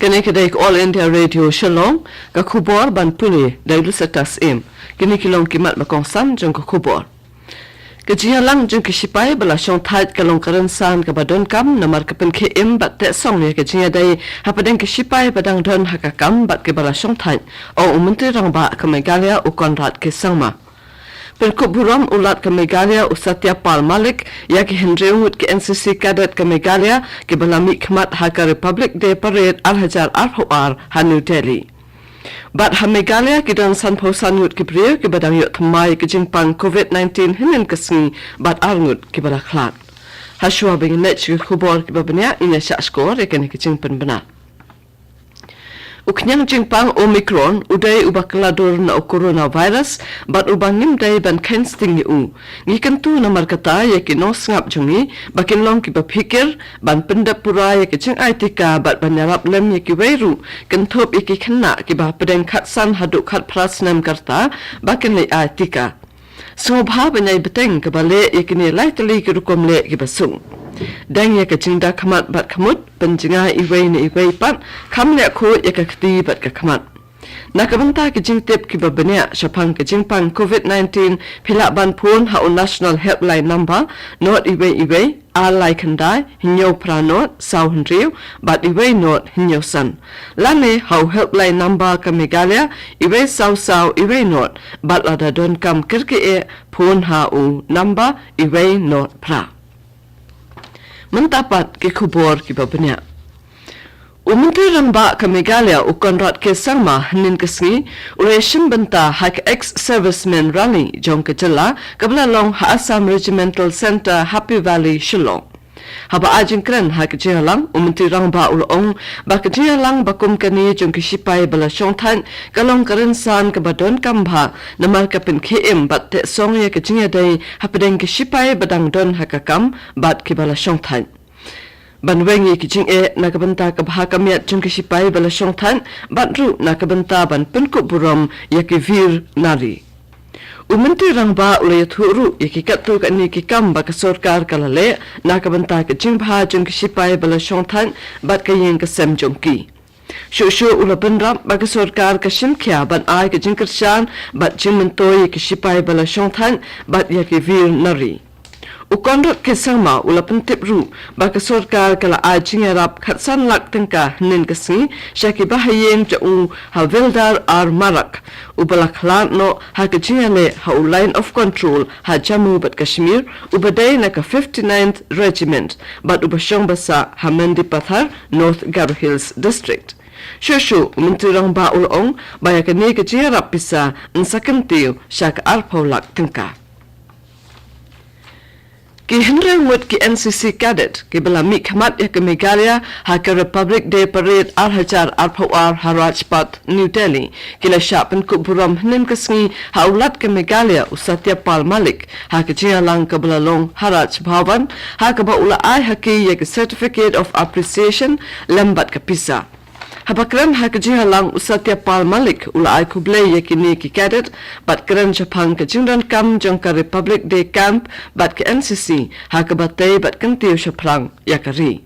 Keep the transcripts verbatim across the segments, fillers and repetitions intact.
Kane ka dei ka All India Radio Shillong, ka khubor ban pule da u Lucitas Im. Kine ki long ki mat ba kongsan jong ka khubor. Ka jingïalang jong ki shipai ba la shongthait ka long ka rynsan kaba donkam namar ka pynkhie im bad teh song ïa ka jingïadei hapdeng ki shipai ba dang don ha ka kam bad kiba la shongthait, ong u Myntri Rangbah ka Meghalaya u Conrad K Sangma. Pynkup burom u Lat ka Meghalaya u Satya Pal Malik ïa ki hynriew ngut ki N C C cadet ka Meghalaya kiba la mihkhmat ha ka Republic Day Parade ar hajar arphew ar ha New Delhi. Bad ha Meghalaya ki don sanphew san ngut ki briew kiba dang ïoh thymmai ka jingpang covid nineteen hynnin ka sngi bad ar ngut kiba la khlad. Hashwa ba ngin leit sha ki khubor kiba bniah, ngin ïa shah shkor ïa kane ka jingpynbna. U khñiang jingpang Omicron u dei uba kylla dur na u coronavirus bad uba ngim dei ban kheiñ sting ïa u. Ngi kyntu namar kata ïa ki nongsngap jong ngi ba kin long kiba phikir ban pyndep pura ïa ka jingai tika bad ban ïarap lem ïa kiwei ruh, kynthup ïa ki khynnah kiba hapdeng khatsan haduh khatphra snem ka rta ba kin leit ai tika. Sngewbha ban ïai bteng kaba leh ïa kine lai tylli ki rukom leh kiba suk. Deng ïa ka jingda khmat bad khmut, pynjngai iwei na iwei pat, kham leh khuid ïa ka kti bad ka khmat. Na ka bynta ka jingtip kiba bniah shaphang ka jingpang covid nineteen, phi lah ban phone ha u National Helpline Number, not iwei iwei, ar lai khyndai, hynñiew phra not, saw hynriew, bad iwei not, hynñiew san. Lane ha u Helpline Number ka Meghalaya, iwei saw saw, iwei not, bad lada donkam kyrkieh, phone ha u number iwei not phra. Mynta pat ki khubor kiba bniah. U Myntri Rangbah ka Meghalaya u Conrad K Sangma hynnin ka sngi u la ïashim bynta ha ka Ex-Servicemen Rally jong ka jylla kaba la long ha Assam Regimental Centre, Happy Valley, Shillong. Haba ai jingkren ha ka jingïalang, u Myntri Rangbah u la ong ba ka jingïalang ba kum kane jong ki shipai ba la shongthait ka long ka rynsan kaba donkam bha namar ka pynkhie im bad teh song ïa ka jingïadei hapdeng ki shipai ba dang don ha ka kam bad kiba la shongthait. Ban weng ïa ki jingeh na ka bynta ka bha ka miat jong ki shipai ba la shongthait bad ruh na ka bynta ban pynkup burom ïa ki vir nari. U Myntri Rangbah u la ïathuh ruh ïa ki katto katne ki kam ba ka sorkar ka la leh na ka bynta ka jingbha jong ki shipai ba la shongthait bad ka ïing ka sem jong ki. Shuh shuh u la bynrap ba ka sorkar ka shim khia ban ai ka jingkyrshan bad jingmyntoi ïa ki shipai ba la shongthait bad ïa ki vir nari. U Conrad K Sangma u la pyntip ruh ba ka sorkar ka la ai jingïarap khatsan lak tyngka hynnin ka sngi sha ki bahaïing jong u Havildar R Marak, uba la khlad noh ha ka jingïaleh ha u Line of Control ha Jammu bad Kashmir, uba dei na ka fifty-ninth Regiment bad uba shong basah ha Mendipathar, North Garo Hills District. Shuh shuh u Myntri Rangbah u la ong ba ïa kane ka jingïarap pisa yn sa kyntiew sha ka arphew lak tyngka. Ki hynriew ngut ki N C C cadet kiba la mihkhmat ïa ka Meghalaya ha ka Republic Day Parade ar hajar arphew ar ha Rajpath, New Delhi, ki la shah pynkup burom hynnin ka sngi ha u Lat ka Meghalaya u Satya Pal Malik ha ka jingïalang kaba la long ha Raj Bhavan, ha kaba u la ai ha ki ïa ka Certificate of Appreciation lem bad ka pisa. Haba kren ha ka jingïalang u Satya Pal Malik u la ai khublei ïa kine ki cadet bad kren shaphang ka jingdonkam jong ka Republic Day Camp bad ka N C C ha kaba tei bad kyntiew shaphrang ïa ka ri.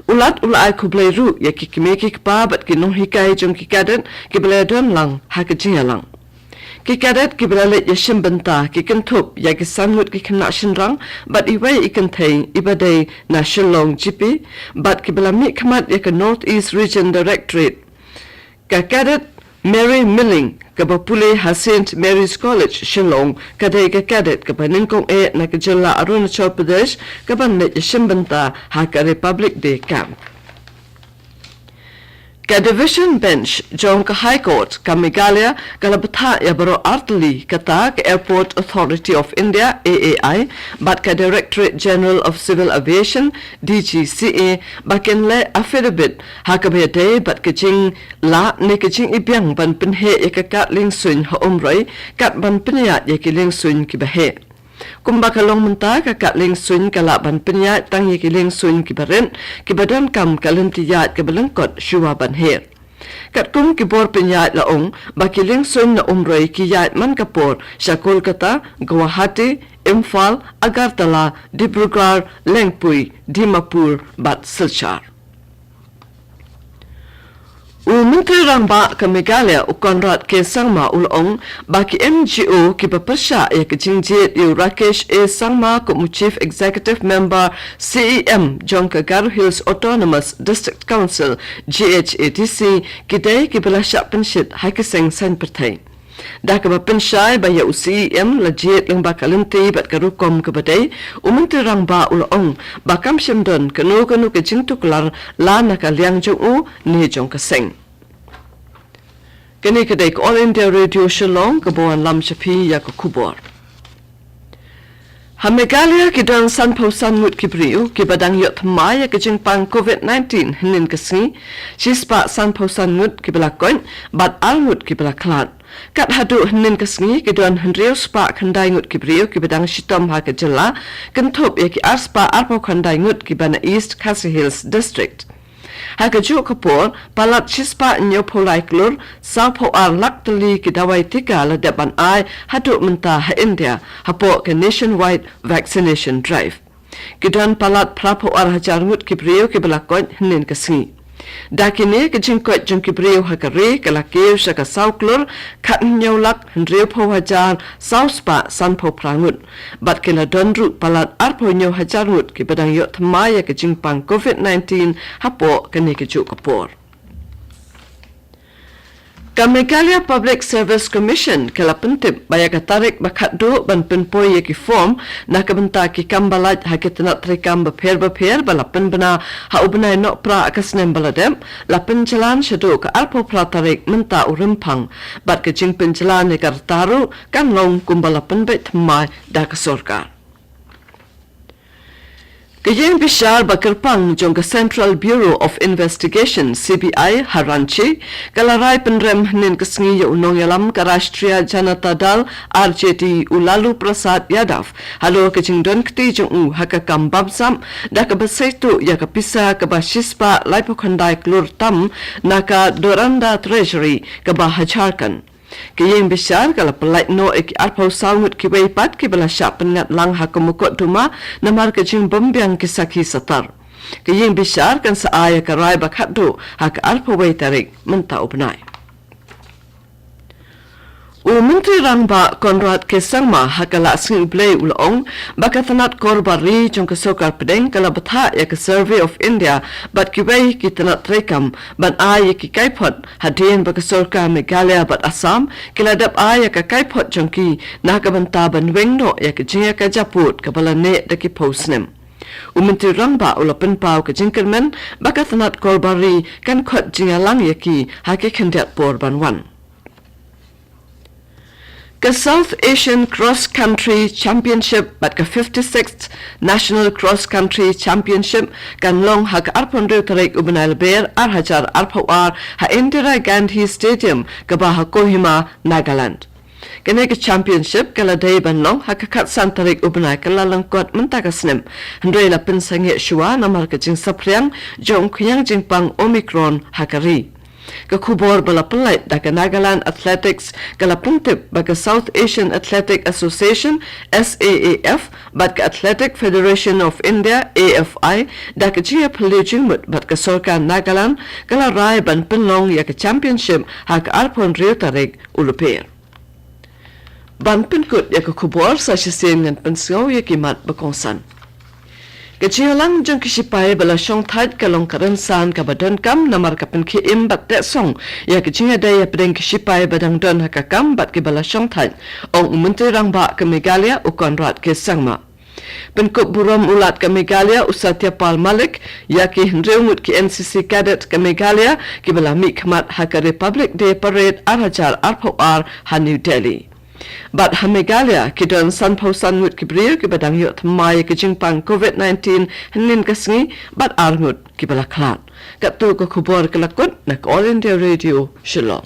U Lat u la ai khublei ruh ïa ki kmie ki kpa bad ki nonghikai jong ki cadet kiba la don lang ha ka jingïalang. Ki cadet kiba la leit ïashim bynta ki kynthup ïa ki san ngut ki khynnah shynrang bad iwei i kynthei iba dei na Shillong G P bad kiba la mihkhmat ïa ka North East Region Directorate. Ka cadet Mary Milling kaba pule ha Saint Mary's College Shillong ka dei ka cadet kaba nyngkong eh na ka jylla Arunachal Pradesh kaban leit ïashim bynta ha ka Republic Day Camp. Ka Division Bench jong ka High Court ka Meghalaya ka la bthah ïa baroh artylli, kata ka Airport Authority of India, A A I, bad ka Directorate General of Civil Aviation, D G C A, ba kin leh affidavit ha kaba ïadei bad ka jinglah ne ka jingibiang ban pynheh ïa ka kad liengsuiñ ha Umroi, kat ban pynïaid ïa ki liengsuiñ kiba heh. Kumba ka long mynta, ka kad liengsuiñ ka lah ban pynïaid tang ïa ki liengsuiñ kiba rit, kiba donkam ka lynti ïaid kaba lyngkot shuwa ban heh. Katkum ki bor pynïaid la ong ba ki liengsuiñ na Umroi ki ïaid man ka por sha Kolkata, Guwahati, Imphal, Agartala, Dibrugarh, Lengpui, Dimapur bad Silchar. U Myntri Rangbah ka Meghalaya, u Conrad K Sangma, u la ong ba ki N G O kiba pyrshah ïa ka jingjied ïa u Rakesh A Sangma kum u Chief Executive Member, C E M, jong ka Garo Hills Autonomous District Council, G H A D C, ki dei kiba la shah pynshit ha ki seng saiñ pyrthei. Da kaba pynshai ba ïa u C E M la jied lyngba ka lynti bad ka rukom kaba dei, u Myntri Rangbah u la ong ba kam shym don kano kano ka jingtuklar la na ka liang jong u ne jong ka seng. Kane ka dei ka All India Radio Shillong kaba wanlam sha phi ïa ka khubor. Ha Meghalaya ki don sanphew san ngut ki briew kiba dang ïoh thymmai ïa ka jingpang COVID nineteen hynnin ka sngi, shispah sanphew san ngut kiba la koit bad ar ngut kiba la khlad. Kat haduh hynnin ka sngi ki don hynriew spah khyndai ngut ki briew kiba dang shitom ha ka jylla, kynthup ïa ki ar spah arphew khyndai ngut kiba na East Khasi Hills District. Ha kajuh ka por, palat shispah hynñiewphew lai klur sawphew ar lak tylli ki dawai tika la dep ban ai haduh mynta ha India, hapoh ka Nationwide Vaccination Drive. Ki don palat phraphew ar hajar ngut ki briew kiba la koit hynnin ka sngi. Da kine, ka jingkoit jong ki briew ha ka ri ka la kiew sha ka saw klur khathynñiew lak hynriewphew hajar saw spah sanphew phra ngut. Bad ki la don ruh palat arphew hynñiew hajar ngut kiba dang ïoh thymmai ïa ka jingpang COVID nineteen hapoh kane kajuh ka por. Ka Meghalaya Public Service Commission ka la pyntip ba ïa ka tarik ba khatduh ban pynpoi ïa ki form na ka bynta ki kam ba lait ha ki tnat treikam bapher bapher ba la pynbna ha u bnai Nohprah ka snem ba la dep, la pynjlan shaduh ka arphew phra tarik mynta u Rymphang. Bad ka jingpynjlan ïa ka rta ruh kan long kumba la pynbeit thymmai da ka sorkar. Ka ïing bishar ba kyrpang jong ka Central Bureau of Investigation, C B I, ha Ranchi, ka la rai pynrem hynnin ka sngi ïa u nongïalam ka Rashtriya Janata Dal, R J D, u Lalu Prasad Yadav, halor ka jingdon kti jong u ha ka kam bapsap da kaba sei tuh ïa ka pisa kaba shispah laiphew khyndai klur tam na ka Doranda Treasury kaba ha Jharkhand. Ka ïing bishar ka la pyllait noh ïa ki arphew saw ngut kiwei pat kiba la shah pynngat lang ha ka mukotduma namar ka jingbym biang ki sakhi satar. Ka ïing bishar kan sa ai ïa ka rai ba khatduh ha ka arphew wei tarik mynta u bnai. U Myntri Rangbah Conrad K Sangma ha ka la sngi U Blei u la ong ba ka tnat kor bar ri jong ka sorkar pdeng ka la bthah ïa ka Survey of India bad kiwei ki tnat treikam ban ai ïa ki kaiphod, hadien ba ka sorkar Meghalaya bad Assam ki la dep ai ïa ka kaiphod jong ki na ka bynta ban weng noh ïa ka jingïakajia pud kaba la neh da ki phew snem. U Myntri Rangbah u la pynpaw ka jingkyrmen ba ka tnat kor bar ri kan khot jingïalang ïa ki ha ki khyndiat por ban wan. Ka South Asian Cross Country Championship bad ka fifty-sixth National Cross Country Championship kan long ha ka arphew hynriew tarik u bnai Lber ar hajar arphew ar ha Indira Gandhi Stadium kaba ha Kohima, Nagaland. Kane ka championship ka la dei ban long ha ka khatsan tarik u bnai Kyllalyngkot mynta ka snem, hynrei la pynsangeh shuwa namar ka jingsaphriang jong u khñiang jingpang Omicron ha ka ri. Ka khubor ba la pyllait da ka Nagaland Athletics ka la pyntip ba ka South Asian Athletic Association, S A A F, bad ka Athletic Federation of India, A F I, da ka jingïaphylliew jingmut bad ka sorkar Nagaland ka la rai ban pynlong ïa ka championship ha ka arphew hynriew tarik u Lber. Ban pynkut ïa ka khubor, sa shisien ngan pynsngew ïa ki mat ba kongsan. Ka jingïalang jong ki shipai ba la shongthait ka long ka rynsan kaba donkam namar ka pynkhie im bad teh song ïa ka jingïadei hapdeng ki shipai ba dang don ha ka kam bad kiba la shongthait, ong u Myntri Rangbah ka Meghalaya u Conrad K Sangma. Pynkup burom u Lat ka Meghalaya u Satya Pal Malik ïa ki hynriew ngut ki N C C cadet ka Meghalaya kiba la mihkhmat ha ka Republic Day Parade ar hajar arphew ar ha New Delhi. Bad ha Meghalaya ki don sanphew san ngut ki briew kiba dang ïoh thymmai ïa ka jingpang COVID nineteen hynnin ka sngi bad ar ngut kiba la khlad. Katto ka khubor ka la kut na ka All India Radio Shillong.